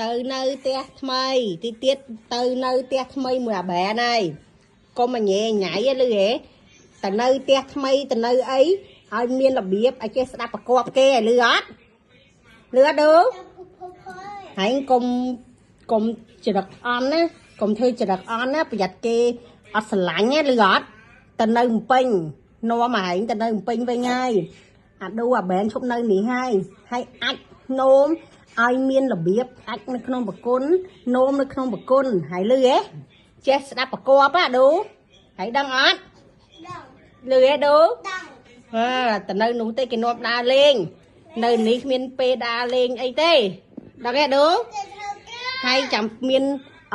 ទៅនៅផ្ទះថ្មីទីទៀតទៅនៅផ្ទះថ្មីមួយអាបែនហើយកុំញ៉ែញ៉ៃហ៎លឺហ៎ទៅនៅផ្ទះថ្មីទៅនៅអីឲ្យមានរបៀបឲ្យចេះស្ដាប់ប្រកបគេឲ្យលឺអត់លឺអត់ឌូហើយកុំកុំចរិតអន់ណាកុំធ្វើចរិតអន់ណាប្រយ័ត្នគេអត់ស្រឡាញ់ណាលឺអត់ទៅនៅភ្នំពេញនាំឯងទៅនៅភ្នំពេញវិញហើយអាឌូអាបែនឈប់នៅនេះហើយហើយអាចនោមឲ្យមានរបៀបអាចនៅក្នុងប្រគុណនោមនៅក្នុងប្រគុណហើយលឺហ៎ចេះស្ដាប់ប្រកបហ៎ឌូហើយដឹងអត់ ដឹង លឺហ៎ឌូ ដឹង អើទៅនៅនោះទេគេនាំដើរលេងនៅនេះគ្មានពេលដើរលេងអីទេដឹងទេឌូ គេធ្វើការ ហើយចាំមាន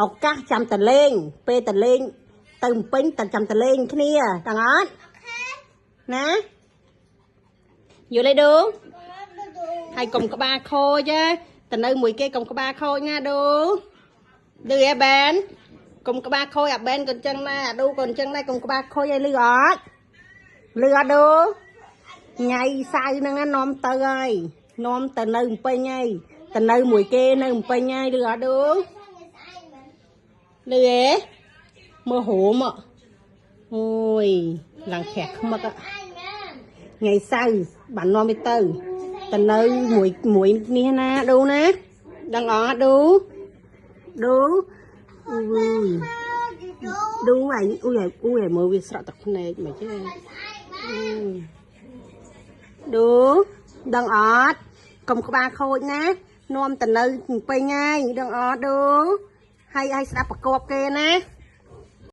ឱកាសចាំតលេងពេលតលេងទៅភ្នំពេញតែចាំតលេងគ្នាដឹងអត់ណាយល់ទេឌូហើយកុំក្បាលខូចណាទៅនៅមួយគេកុំក្បាលខូចណាឌូលឺហ៎បែនកុំក្បាលខូចអាបែនក៏អញ្ចឹងដែរអាឌូក៏អញ្ចឹងដែរកុំក្បាលខូចឲ្យលឺអត់លឺអត់ឌូថ្ងៃសៅរ៍ហ្នឹងណានាំទៅហើយនាំទៅនៅភ្នំពេញហើយទៅនៅមួយគេនៅភ្នំពេញហើយលឺអត់ឌូ លឺហ៎មើលហូមអូយឡើងក្រាស់ខ្មឹកថ្ងៃសៅរ៍បាននាំវាទៅទៅនៅមួយមួយនេះណាឌូណាដឹងអត់ឌូឌូអូយឌូអញអ៊ុយអ៊ុយមើលវាស្រក់ទឹកភ្នែកមកចេះឌូដឹងអត់កុំក្បាលខូចណានាំទៅនៅពេញហើយដឹងអត់ឌូហើយឲ្យស្ដាប់ប្រកបគេណា